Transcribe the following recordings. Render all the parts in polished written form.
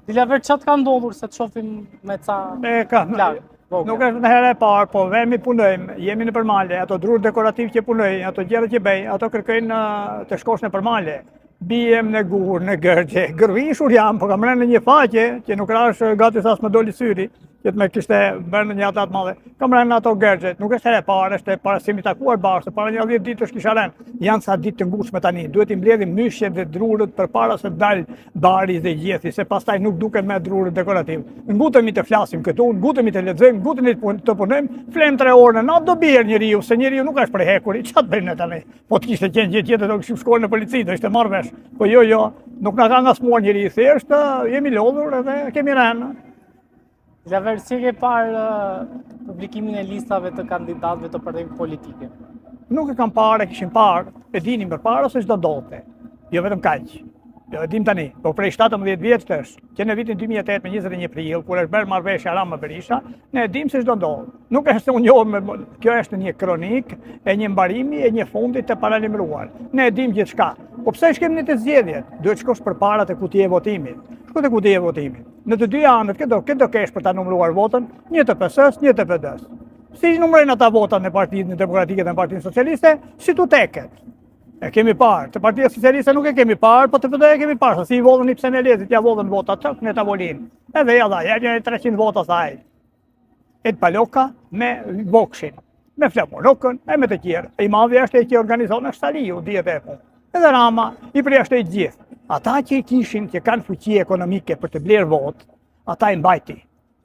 Dilaver, ça të ka ndodhur se të shofim me ca E ka, plagë? vogla? Nuk është në herë e parë, po vemi punojmë, jemi nëpër male, ato drurë dekorativ që punoj, ato gjëra që bëj, ato kërkojnë të shkosh nëpër male. Biem në gur, në gërxhe, gërvishur jam, po kam rënë në një faqe që nuk rashë gati sa s'më doli syri, që të më kishte bërë në një atat madhe. Kam rënë në ato gërxhe, nuk është herë e parë, është e para s'jemi takuar bashkë, para një 10 ditësh kisha rënë. Janë ca ditë të ngutshme tani, duhet i mbledhim myshqet dhe drurët përpara se të dalë bari dhe gjethi, se pastaj nuk duken me drurët dekorativ. Ngutemi të flasim këtu, ngutemi të lexojmë, ngutemi të punojmë, flem 3 orë në natë do bjerë njeriu, se njeriu nuk është prej hekuri, ça të bëjmë ne tani? Po të kishte qenë gjë tjetër, do kishim shkuar në polici, do ishte marrë vesh. Po jo, jo, nuk na ka ngacmuar njeri, thjesht jemi lodhur edhe kemi rënë. Dilaver, si e ke parë publikimin e listave të kandidatëve të partive politike? Nuk e kam parë, e kishim parë, e dinim përpara se ç'do ndodhte. Jo vetëm kaq. Jo, e dim tani, po prej 17 vjetësh, që në vitin 2008 me 21 prill, kur është bërë marrëveshja Rama Berisha, ne e dim se ç'do ndodhë. Nuk është unë jo, kjo është një kronikë e një mbarimi e një fundi të paralajmëruar. Ne e dim gjithçka. Po pse shkojmë ne te zgjedhjet? Duhet shkosh përpara te kutia e votimit. Shko te kutia e votimit. Në të dyja anët, kë do, kë do kesh për ta numëruar votën, një të PS-së, një të PD-së. Si i numërojnë ata votat në Partinë Demokratike dhe në Partinë Socialiste, si t'u teket. E kemi parë, të Partia Socialiste nuk e kemi parë, po të PD e kemi parë, si i vodhën Ibsen Elezit, ja vodhën votat tëk në tavolinë. Edhe ja dha, ja një 300 vota tha ai. Ed Paloka me Vokshin, me Flamur Nokën e me të tjerë. I madhi është ai që organizon është Saliu, dihet e po. Edhe Rama i përjashtoi të gjithë. Ata që i kishin, që kanë fuqi ekonomike për të blerë votë, ata i mbajti.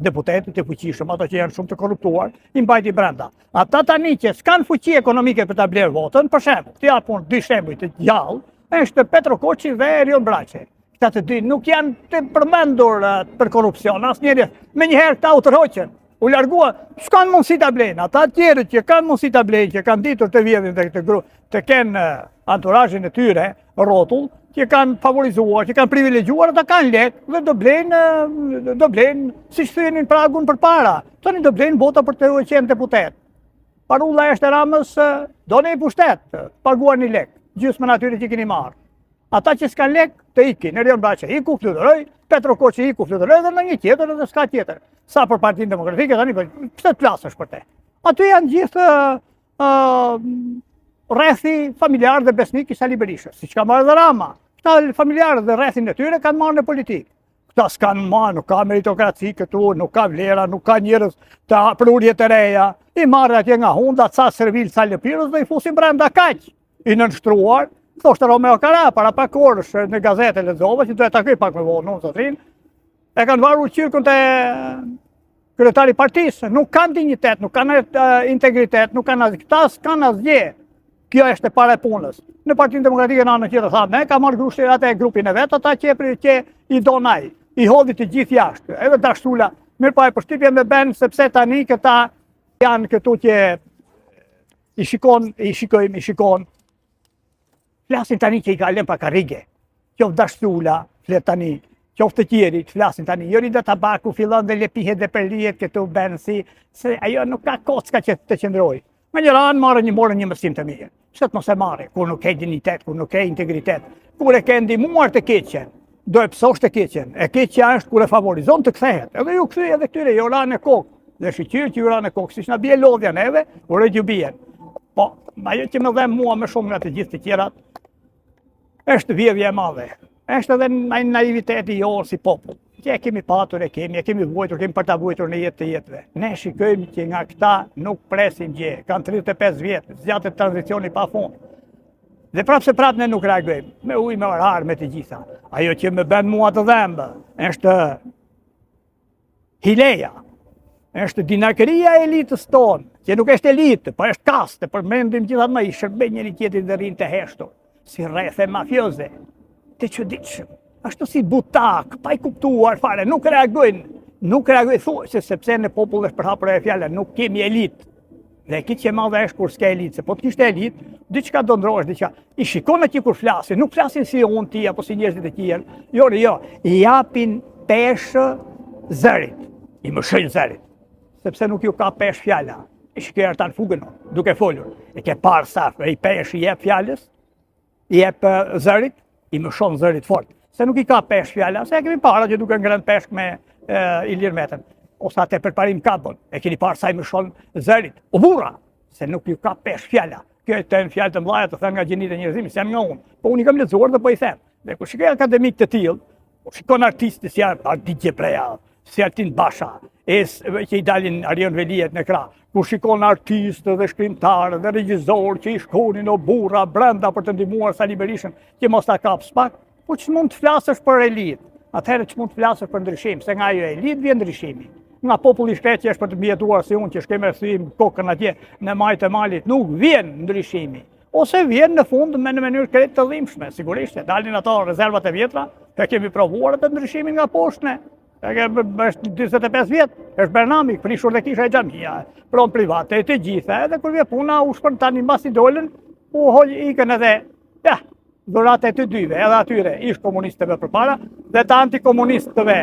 Deputetët e fuqishëm, ata që janë shumë të korruptuar, i mbajti brenda. Ata tani që s'kanë fuqi ekonomike për ta blerë votën, për shembull, të jap unë dy shembuj të gjallë, është Petro Koçi dhe Erion Braçe. Këta të dy nuk janë të përmendur për korrupsion, asnjëri. Menjëherë këta u tërhoqën, u larguan, s'kanë mundësi ta blejnë. Ata të tjerët që kanë mundësi ta blejnë, që kanë ditur të vjedhin dhe këtë grup, të kenë anturazhin e tyre rrotull, që kanë favorizuar, që kanë privilegjuar, ata kanë lek dhe do blejnë, do blejnë siç thyenin pragun përpara. Tani do blejnë vota për të qenë deputet. Parulla është e Ramës, doni pushtet, paguani lek, gjysmën atyre që keni marrë. Ata që s'kanë lek, të ikin, Erion Braçe iku, fluturoi, Petro Koçi iku, fluturoi dhe ndonjë tjetër dhe s'ka tjetër. Sa për Partinë Demokratike, tani, po, pse të flasësh për te? Aty janë gjithë uh, rrethi familjar dhe besnik i Sali Berishës, siç ka marrë dhe Rama. Këta familjarë dhe rrethin e tyre kanë marrë në politikë. Këta s'kanë ma, nuk ka meritokraci këtu, nuk ka vlera, nuk ka njerëz të prurje të reja. I marrin atje nga hunda, ca servil, ca lëpirës dhe i fusin brenda kaq. I nënshtruar, thoshte Romeo Kara, para pak orësh në gazetë e lexova, që do e takoj pak më vonë, unë zotrin, e kanë varur qyrkun te kryetari i partisë, nuk kanë dinjitet, nuk kanë integritet, nuk kanë asgjë, këta s'kanë asgjë. Kjo është e para e punës. Në Partinë Demokratike në anën tjetër tha, ne ka marrë grushtin atë e grupin e vet, ata që e që i don ai, i hodhi të gjithë jashtë. Edhe Dash Sula, mirëpo e përshtypje më bën sepse tani këta janë këtu që i shikon, i shikojmë, i shikon. Flasin tani që i ka lënë pa karrige. Qoftë Dash Sula, flet tani, qoftë të tjerit, flasin tani. Jorida Tabaku fillon dhe lepihet dhe përlihet këtu bën si, se ajo nuk ka kocka që të qëndrojë. Në njërën anë marrë një morën një mësim të mirë. Pse të mos e marrë, kur nuk ke dinjitet, kur nuk ke integritet, kur e ke ndihmuar të keqen, do e pësosh të keqen. E keqja është kur e favorizon të kthehet. Edhe ju kthy edhe këtyre ju ra në kokë. Dhe shyqyr që ju ra në kokë, siç na bie lodhja neve, uroj t'ju bien. Po, ajo që më dhemb mua më shumë nga të gjithë të tjerat, është vjedhja e madhe. Është edhe ai naiviteti jonë si popull, që e kemi patur, e kemi, e kemi vuajtur, kemi për ta vuajtur në jetë të jetëve. Ne shikojmë që nga këta nuk presim gjë, kanë 35 vjet, zgjatet tranzicioni pa fund. Dhe prapë se prapë ne nuk reagojmë, me ujë, me orar, me të gjitha. Ajo që më bën mua të dhembë, është Hileja, është dinakëria e elitës tonë, që nuk është elitë, po është kastë, përmendim gjithat më, i shërbejnë njëri tjetrit dhe rrinë të heshtur, si rrethe mafioze, të çuditshëm, ashtu si butak, pa i kuptuar fare, nuk reagojnë, nuk reagojnë, thua se sepse në popull është përhapur e fjala, nuk kemi elitë, Dhe e keqja e madhe është kur s'ke elitë, se po të kishte elitë, diçka do ndrohesh, diçka. I shikon aty kur flasin, nuk flasin si unë ti apo si njerëzit e tjerë. Jo, jo, i japin peshë zërit, i mëshojnë zërit, sepse nuk ju ka peshë fjala. E shikoj Artan Fugën duke folur. E ke parë sa i peshë i jep fjalës? I jep zërit, i mëshon zërit fort. Se nuk i ka peshë fjala, se e kemi parë që duke ngrënë peshk me e, Ilir Metën, ose atë Përparim Kabon, e keni parë sa i mëshon zërit, o burra, se nuk ju ka peshë fjala. Kjo e të fjalë të mëdha të thënë nga gjenitë e njerëzimit, s'janë nga unë, po unë i kam lexuar dhe po i them. Dhe kur shikoj akademikë të tillë, kur shikon artistë si Ardit Gjebrea, si Altin Basha, e që i dalin Arion Veliajt në krah, kur shikon artistë dhe shkrimtarë dhe regjizorë që i shkonin o burra brenda për të ndihmuar Sali Berishën që mos ta kap SPAK, po ç'mund të flasësh për elitë? Atëherë ç'mund të flasësh për ndryshim, se nga ajo elitë vjen ndryshimi. Nga populli i shkretë që është për të mbijetuar si unë që shkojmë e thyejmë kokën atje në majë të malit, nuk vjen ndryshimi. Ose vjen në fund me në mënyrë krejt të dhimbshme, sigurisht, e dalin ato rezervat e vjetra, e kemi provuar atë ndryshimin nga poshtë ne. E kemi është 45 vjet, është bërë nami, prishur dhe kisha e xhamia, pronë private e të gjitha, edhe kur vjen puna u shpën tani mbasi dolën, u hol ikën edhe, ja, dhurata e të dyve, edhe atyre ish komunistëve përpara dhe të antikomunistëve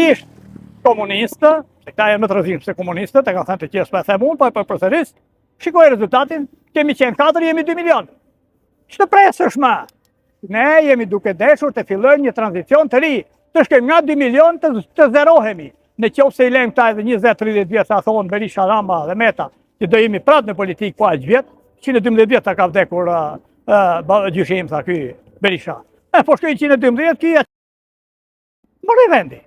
ish komunistë, se këta janë më të rrezikshëm se komunistët, e kanë thënë të tjerë s'po e them unë, po e përsëris. Shikoj rezultatin, kemi qenë 4, jemi 2 milion. Ç'të presësh më? Ne jemi duke deshur të fillojmë një tranzicion të ri, të shkojmë nga 2 milion të, të zerohemi. Në qoftë se i lëmë këta edhe 20-30 vjet, sa thonë Berisha, Rama dhe Meta, që do jemi prapë në politikë po aq vjet, 112 vjet tha ka vdekur uh, uh, gjyshi im, tha ky Berisha. E po shkoi 112, ky Mbaroi vendi.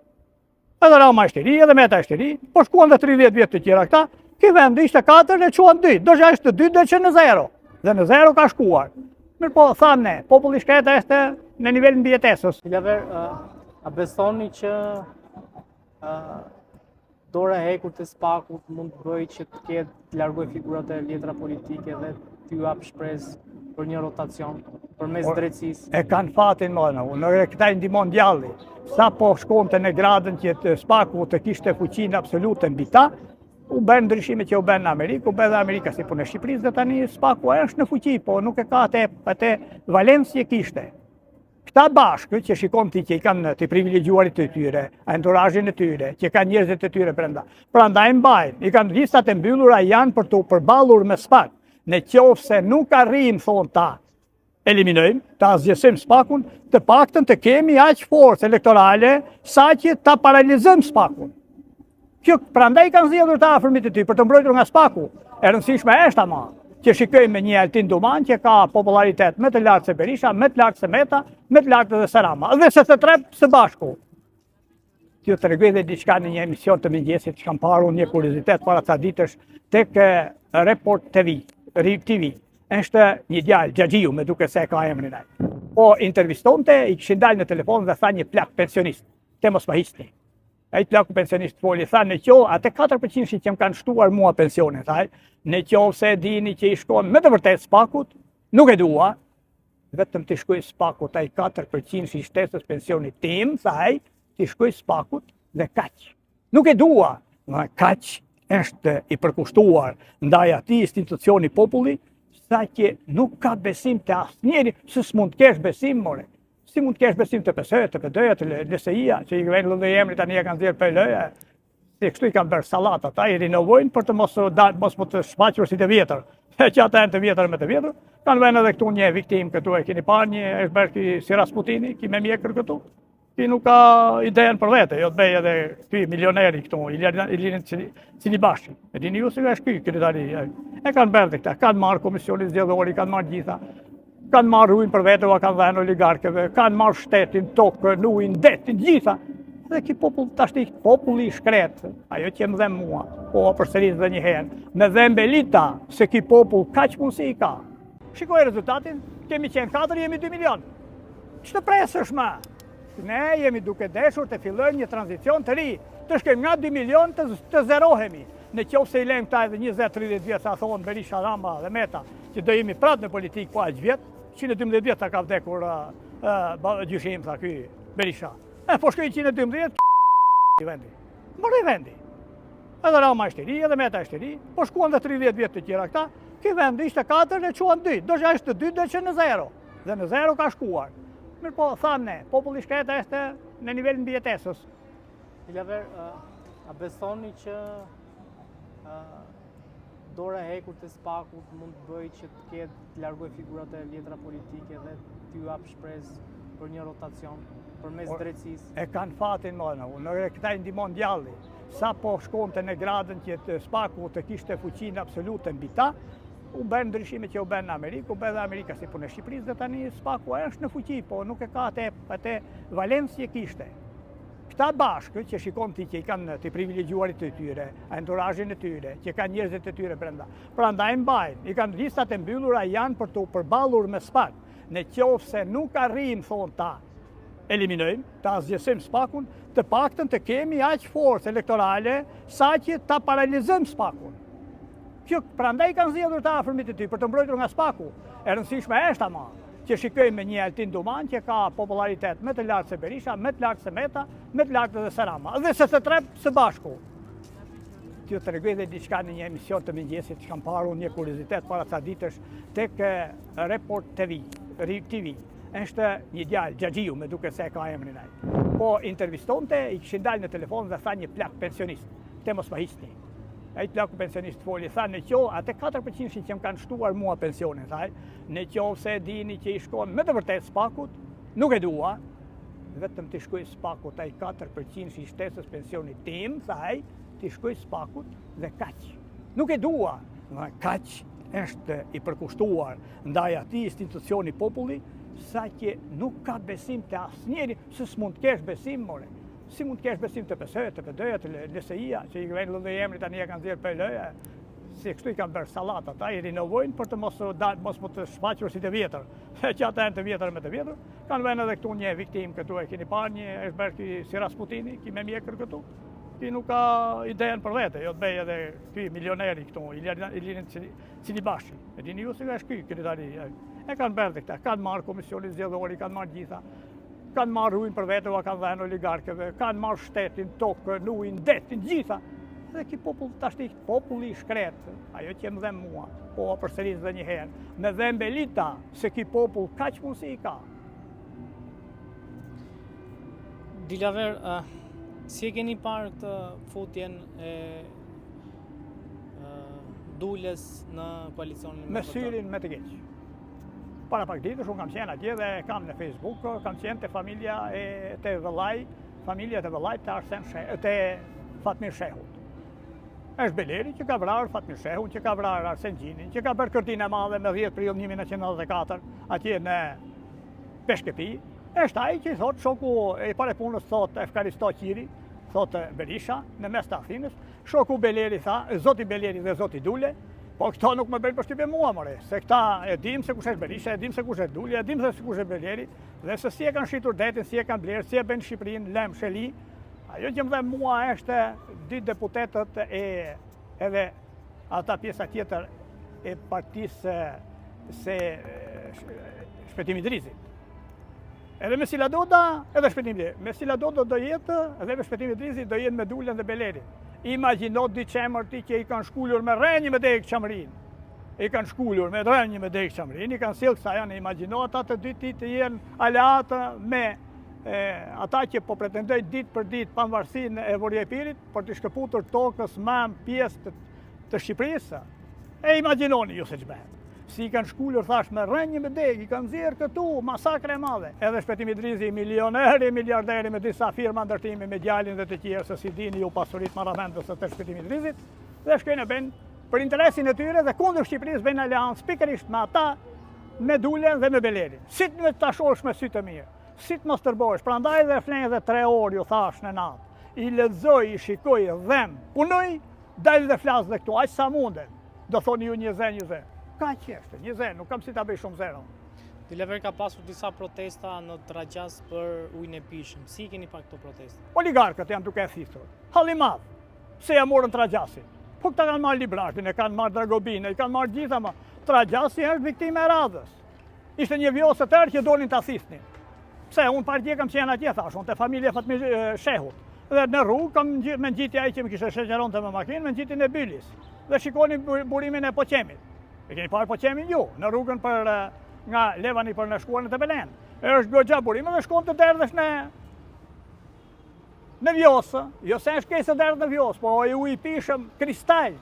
Edhe Rama është i ri, edhe Meta është i ri, po shkuan dhe 30 vjet të tjera këta, ky vend ishte 4, e çuan 2, do që është 2, do që në 0, dhe në 0 ka shkuar. Mirëpo, thamë ne, populli i shkretë është në nivel mbijetesës. Dilaver, a besoni që Dora e hekurt e SPAK-ut mund të bëjë që të ketë të largojë figurat e vjetra politike dhe t'ju japë shpresë për një rotacion përmes drejtësisë. E kanë fatin më në, në këta i ndihmon djalli. Sa po shkonte në gradën që të SPAK-u të kishte fuqinë absolute mbi ta, u bënë ndryshime që u bënë në Amerikë, u bë dhe Amerika si punë e Shqipërisë dhe tani SPAK-u është në fuqi, po nuk e ka atë atë valencë që kishte. Këta bashkë që shikon ti që i kanë të privilegjuarit të tyre, enturazhin e tyre, që kanë njerëzit e tyre brenda. Prandaj mbajnë, i kanë listat e mbyllura janë për t'u përballur me SPAK. Në qoftë se nuk arrijmë thonë ta eliminojmë, ta asgjësojmë SPAK-un, të paktën të kemi aq forcë elektorale saqë ta paralizojmë SPAK-un. Kjo prandaj kanë zgjedhur të afërmit e tij për të mbrojtur nga SPAK-u. E rëndësishme është ama që shikojmë me një Altin Duman që ka popularitet më të lartë se Berisha, më të lartë se Meta, më të lartë edhe se Rama. Dhe se të tre së bashku. T'ju tregoj dhe diçka në një emision të mëngjesit që kam parë unë një kuriozitet para ca ditësh tek Report TV, TV. Është një djalë, Xhaxhiu, më duket se e ka emrin ai. Po intervistonte, i kishin dalë në telefon dhe tha një plak pensionist, te mos më hiqni. Ai plaku pensionist foli, tha në qoftë, atë 4% që më kanë shtuar mua pensionin, tha, në qoftë se e dini që i shkon me të vërtetë SPAK-ut, nuk e dua, vetëm t'i shkojë SPAK-ut ai 4% i shtesës pensionit tim, tha ai, t'i shkojë SPAK-ut dhe kaq. Nuk e dua, dhe kaq është i përkushtuar ndaj atij institucioni populli, saqë nuk ka besim te asnjeri, se s'mund të kesh besim, more. Si mund të kesh besim te PS, te PD, te LSI-ja, që i vënë lloj emri tani e kanë nxjerrë PL-ja. Si kështu i kanë bërë sallatë ata, i rinovojnë për të mos u dalë, mos më të shfaqur si të vjetër. E që ata janë të vjetër me të vjetër, kanë vënë edhe këtu një viktimë këtu e keni parë një është bërë ky si Rasputini, ky me mjekër këtu. Ky nuk ka idenë për vete, jo të bëjë edhe ky milioneri këtu, Ilirin Celibashi. E dini ju si është ky kryetari. E kanë bërë dhe këta, kanë marrë komisionin zgjedhor, i kanë marrë gjitha. Kanë marrë ujin për vete, ua kanë dhënë oligarkëve, kanë marrë shtetin, tokën, ujin, detin, gjitha. Dhe ky popull tashti populli i shkretë, ajo që më dhemb mua, po e përsëris dhe një herë, më dhemb elita se ky popull kaq mundësi i ka. Shikoj rezultatin, kemi qenë 4, jemi 2 milion. Ç'të presësh më? Ne jemi duke deshur të fillojmë një tranzicion të ri, të shkojmë nga 2 milion të, të zerohemi. Në qoftë se i lëmë këta edhe 20-30 vjet, sa thonë Berisha, Rama dhe Meta, që do jemi prapë në politikë po aq vjet, 112 vjet tha ka vdekur uh, uh, gjyshi im, tha ky Berisha. E po shkoi 112, vendi. Mbaroi vendi. Edhe Rama është i ri, edhe Meta është i ri, po shkuan dhe 30 vjet të tjera këta, ky vend ishte 4, e çuan 2, do që është 2, do që në 0. Dhe në zero ka shkuar. Mirëpo, thamë ne, populli i shkretë është në nivel mbijetesës. Dilaver, a besoni që dora e hekurt e SPAK-ut mund të bëjë që të ketë të largojë figurat e vjetra politike dhe t'ju japë shpresë për një rotacion? Përmes drejtësisë. E kanë fatin më në, në këta i ndihmon djalli. Sa po shkonte në gradën që të Spaku të kishte fuqinë absolute mbi ta, u bënë ndryshime që u bënë në Amerikë, u bë dhe Amerika si punë e Shqipërisë dhe tani Spaku është në fuqi, po nuk e ka atë atë valencë që kishte. Këta bashkë që shikon ti që i kanë të privilegjuarit të tyre, enturazhin e tyre, që kanë njerëzit e tyre brenda. Prandaj mbajnë, i kanë listat e mbyllura janë për t'u përballur me Spak. Në qoftë se nuk arrijmë thonë ta eliminojmë, ta asgjësojmë Spakun, të paktën të kemi aq forcë elektorale sa që ta paralizojmë Spakun. Kjo prandaj kanë zgjedhur të afërmit e tyre për të mbrojtur nga Spaku. E rëndësishme është ama që shikojmë me një Altin Duman që ka popularitet më të lartë se Berisha, më të lartë se Meta, më të lartë edhe se Rama. Dhe se të tre së bashku. T'ju tregoj dhe diçka në një emision të mëngjesit që kam parë unë një kuriozitet para ca ditësh tek Report TV, TV. Është një djalë, Xhaxhiu, më duket se e ka emrin ai. Po intervistonte, i kishin dalë në telefon dhe tha një plak pensionist, te mos më hiqni. Ai plaku pensionist foli, tha në qo, atë 4% që më kanë shtuar mua pensionin, tha, në qoftë se e dini që i shkon me të vërtetë spakut, nuk e dua, vetëm t'i shkojë spakut ai 4% i shtesës pensionit tim, tha ai, t'i shkojë spakut dhe kaq. Nuk e dua, dhe kaq është i përkushtuar ndaj atij institucioni populli, sa që nuk ka besim te asnjeri, se s'mund të kesh besim, more. Si mund të kesh besim te PS, te PD, te LSI-ja, që i vënë lloj emri tani e kanë nxjerrë PL-ja, si kështu i kanë bërë sallat ata, i rinovojnë për të mos dalë, mos më të shfaqur si të vjetër. Se që ata janë të vjetër me të vjetër, kanë vënë edhe këtu një viktimë këtu e keni parë një është bërë ky si Rasputini, ky me mjekër këtu. Ky nuk ka idenë për vete, jo të bëjë edhe ky milioneri këtu, Iliri Celibashi. E dini ju se është ky kryetari. E kanë bërë dhe këta, kanë marrë komisionin zgjedhor, i kanë marrë gjitha. Kanë marrë ujin për vete, ua kanë dhënë oligarkëve, kanë marrë shtetin, tokën, ujin, detin, gjitha. Dhe ky popull tashti populli i shkretë, ajo që më dhemb mua, po e përsëris dhe një herë, më dhemb elita se ky popull kaq mundësi i ka. Dilaver, uh, si e keni parë këtë futjen e uh, Dules në koalicionin me syrin më të keq. Para pak ditësh unë kam qenë atje dhe kam në Facebook, kam qenë te familja e te vëllai, familja te vëllait të Arsen She, të Fatmir Shehut. Është Beleri që ka vrarë Fatmir Shehun, që ka vrarë Arsen Gjinin, që ka bërë kërdinë e madhe me 10 prill 1994 atje në Peshkepi. Është ai që i thotë shoku e parë punës thotë Efkaristo Qiri, thotë Berisha në mes të Athinës, Shoku Beleri tha, zoti Beleri dhe zoti Dule, po këto nuk më bëjnë përshtypje mua, more, se këta e dim se kush është Berisha, e dim se kush është Dule, e dim se kush është Beleri, dhe se si e kanë shitur detin, si e kanë blerë, si e bëjnë Shqipërinë, lem, sheli. Ajo që më dhemb mua është dy deputetët e edhe ata pjesa tjetër e partisë se Shpëtim Idrizit. Edhe Mesila Doda, edhe Shpëtim Idrizi. Mesila Doda do jetë, edhe me Shpëtim Idrizi do jetë me Dulen dhe Belerin. Imagjino dy çemër ti që i kanë shkulur me rrënjë me degë Çamërinë. I kanë shkulur me rrënjë me degë Çamërinë, i kanë sjellë kësa janë, imagjino ata të dy ti të jenë aleatë me e, ata që po pretendojnë ditë për ditë pavarësinë e Vorio Epirit për të shkëputur tokës mëmë pjesë të, të Shqipërisë. E imagjinoni ju se ç'bëhet. Si i kanë shkulur, thash, me rrënjë me degë, i kanë nxjerrë këtu, masakre e madhe. Edhe Shpëtim Idrizi, milioneri, miliarderi me disa firma ndërtimi me djalin dhe të tjerë, se s'i dini ju pasuritë marramendëse të Shpëtim Idrizit, dhe shkojnë e bëjnë për interesin e tyre dhe kundër Shqipërisë bëjnë aleancë pikërisht me ata, me Dulen dhe me Belerin. Si të mos ta shohësh me sy të mirë, si të mos tërbohesh, prandaj dhe flej edhe tre orë ju thash në natë. I lexoj, i shikoj, dhem, punoj, Dal dhe flas dhe këtu, aq sa mundem. Do thoni ju një zë, një zë. Kaq është, një zë, nuk kam si ta bëj shumë zero. Dilaver ka pasur disa protesta në Tragjas për ujin e pijshëm. Si i keni parë këto protesta? Oligarkët janë duke e thithur. Halli i madh, se ia morën Tragjasin. Po këta kanë marrë Librazhdin, e kanë marrë Dragobinë, i kanë marrë gjitha ma. Tragjasi është viktima e radhës. Ishte një vjosë e tërë që donin ta thithnin. Pse, unë pardje kam qenë atje, thash, unë te familja Fatmir Shehut. Dhe në rrugë kam më ngjiti ai që më kishte shoqëronte me makinë, më ngjiti në Bylis. Dhe shikoni burimin e Poqemit. E keni parë Poqemin ju, në rrugën për nga Levani për në shkuar në Tepelenë. E është goxha burim dhe shkon të derdhesh në Në Vjosë, jo se është keq se derdhet në Vjosë, po ai ujë i pijshëm kristal.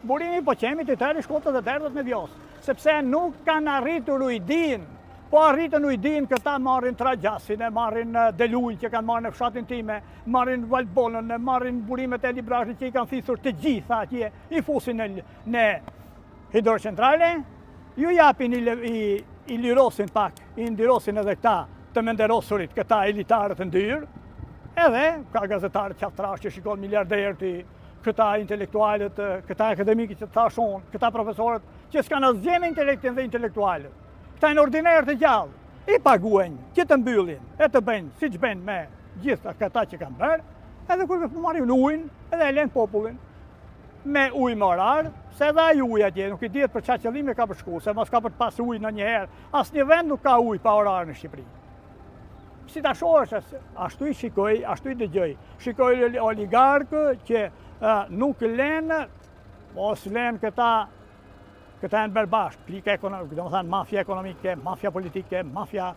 Burimi i Poqemit i tëri shkon të derdhet në Vjosë, sepse nuk kanë arritur ujdinë. Po arritën ujdinë, këta marrin Tragjasin, e marrin Delujnë që kanë marrë në fshatin time, marrin Valbonën, e marrin burimet e Librazhdit që i kanë thithur të gjitha atje, i fusin në, në hidrocentrale, ju japin i, i, i lirosin pak, i ndirosin edhe këta të menderosurit, këta elitarët e ndyrë, edhe ka gazetarët qafëtrashë që shikon miliarderët, këta intelektualët, këta akademikët që të thashë unë, këta profesorët që s'kanë asgjë me intelektin dhe intelektualët. Këta janë ordinerë të gjallë, i paguajnë që të mbyllin e të bëjnë siç bëjnë me gjithë këta që kanë bërë, edhe kur të marrin ujin edhe e lënë popullin me ujë me orar, se edhe ai ujë atje nuk i dihet për çfarë qëllimi ka për shku, se mos ka për të pas ujë ndonjëherë. Asnjë vend nuk ka ujë pa orar në Shqipëri. Si ta shohësh, ashtu i shikoj, ashtu i dëgjoj. Shikoj oligarkë që nuk lenë, mos lenë këta Këta janë bërë bashkë, klika ekonomike, domethënë mafia ekonomike, mafia politike, mafia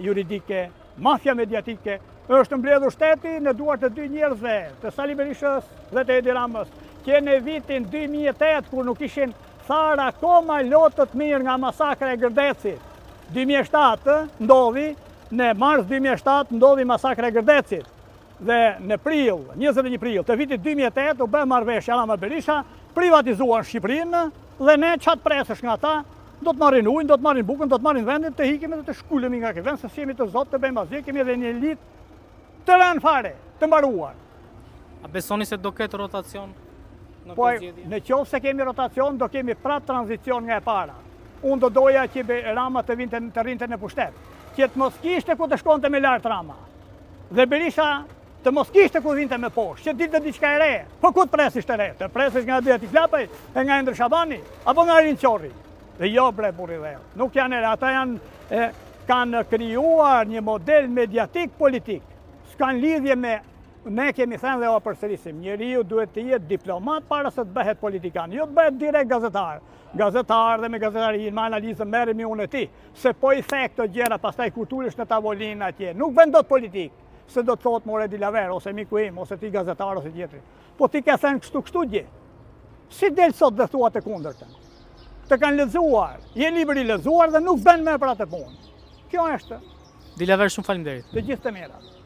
juridike, mafia mediatike, është mbledhur shteti në duart e dy njerëzve, të Sali Berishës dhe të Edi Ramës, që në vitin 2008, kur nuk ishin tharë akoma lotët mirë nga masakra e Gërdecit, 2007 ndodhi, në mars 2007 ndodhi masakra e Gërdecit, Dhe në prill, 21 prill të vitit 2008 u bë marrëveshja Rama Berisha, privatizuan Shqipërinë dhe ne ça të presësh nga ta, do të marrin ujin, do të marrin bukën, do të marrin vendin, të ikim dhe të shkulemi nga ky vend se s'jemi të zotë të bëjmë asgjë, kemi edhe një elitë të rënë fare, të mbaruar. A besoni se do ketë rotacion në po, këto zgjedhje? Në qoftë se kemi rotacion, do kemi prapë tranzicion nga e para. Unë do doja që Rama të vinte të rrinte në pushtet, që të mos kishte ku të shkonte më lart Rama. Dhe Berisha të mos kishte ku vinte më poshtë, që dilte diçka e re. Po ku të presësh të re? Të presësh nga Adriatik Lapaj e nga Endri Shabani apo nga Erind Qorri? Dhe jo bre burri dhe. Nuk janë e re, ata janë e, kanë krijuar një model mediatik politik. S'kanë lidhje me ne kemi thënë dhe ua përsërisim, njeriu duhet të jetë diplomat para se të bëhet politikan, jo të bëhet direkt gazetar. Gazetar dhe me gazetarinë, me analizën merremi unë e ti. Se po i the këto gjëra pastaj kur t'ulesh në tavolinë atje, nuk bën dot politikë, se do të thotë more Dilaver ose miku im ose ti gazetar ose tjetri. Po ti ke thënë kështu kështu dje. Si del sot dhe thua të kundërtën? Të kanë lexuar, je libër i lexuar dhe nuk bën më për atë punë. Kjo është. Dilaver shumë faleminderit. Të gjithë të mirat.